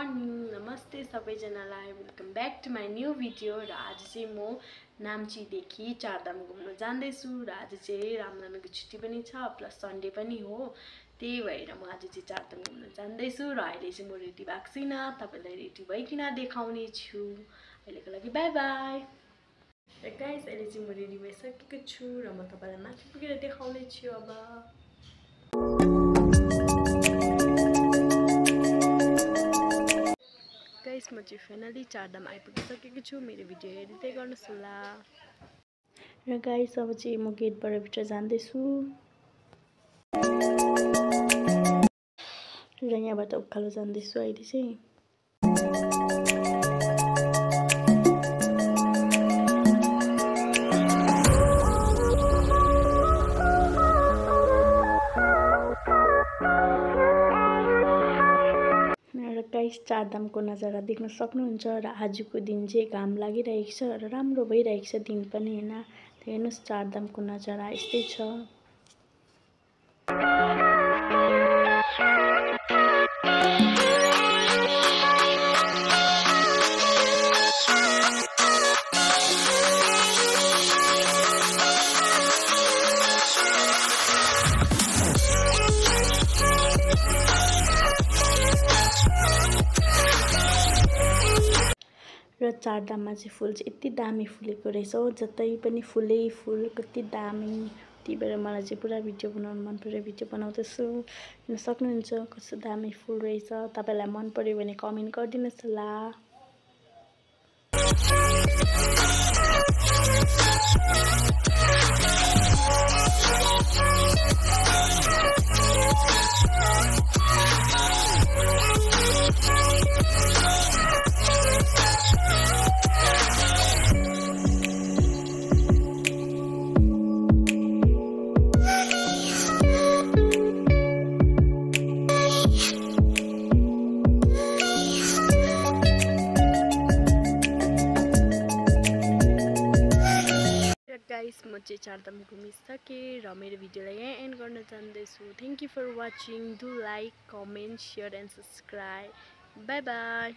Morning नमस्ते सबैजनालाई welcome back to my new video. र आज चाहिँ म नाम्चीदेखि चारधाम घुम्न जाँदैछु र आज चाहिँ रामनवमीको छुट्टी पनि छ प्लस सन्डे पनि हो। त्यही भएर म आज चाहिँ चारधाम घुम्न जाँदैछु र अहिले चाहिँ म रेडी भएको छुइनँ, तपाईँलाई रेडी भइकन देखाउने छु। अहिलेको लागि बाई बाई। र गाइस अहिले चाहिँ म रेडी भइसकेको छु र म तपाईँलाई माथि पुगेर देखाउने छु। अब गाइस म चाहिँ फाइनली चारधाम आइपुगिसकेको छु। मेरो भिडियो हेर्दै गर्नुहोस् होला। र गाइस अब चाहिँ म गेटबाट भित्र जाँदैछु र यहाँबाट उकालो जाँदैछु अहिले चाहिँ। गाइस चारधामको नजारा देख्न सक्नुहुन्छ र आजको दिन चाहिँ घाम लागिरहेको छ र राम्रो भइरहेको छ दिन पनि हैन। हेर्नुस् चारधामको नजारा यस्तै छ। र चारधाममा चाहिँ फुल चाहिँ यति दामी फुलेको रहेछ हो, जतै पनि फुलै फुल, कति दामी। त्यही भएर मलाई चाहिँ पुरा भिडियो बनाउनु मन पर्यो, भिडियो बनाउँदैछु। हेर्न सक्नुहुन्छ कस्तो दामी फुल रहेछ। तपाईलाई मन पर्यो भने कमेन्ट गरिदिनुहोस् होला। गाइस म चाहिँ चारधाम घुमिसकेँ र मेरो भिडियोलाई यहाँ एन्ड गर्न चाहन्दैछु। Thank you for watching. Do like, comment, share and subscribe. Bye by.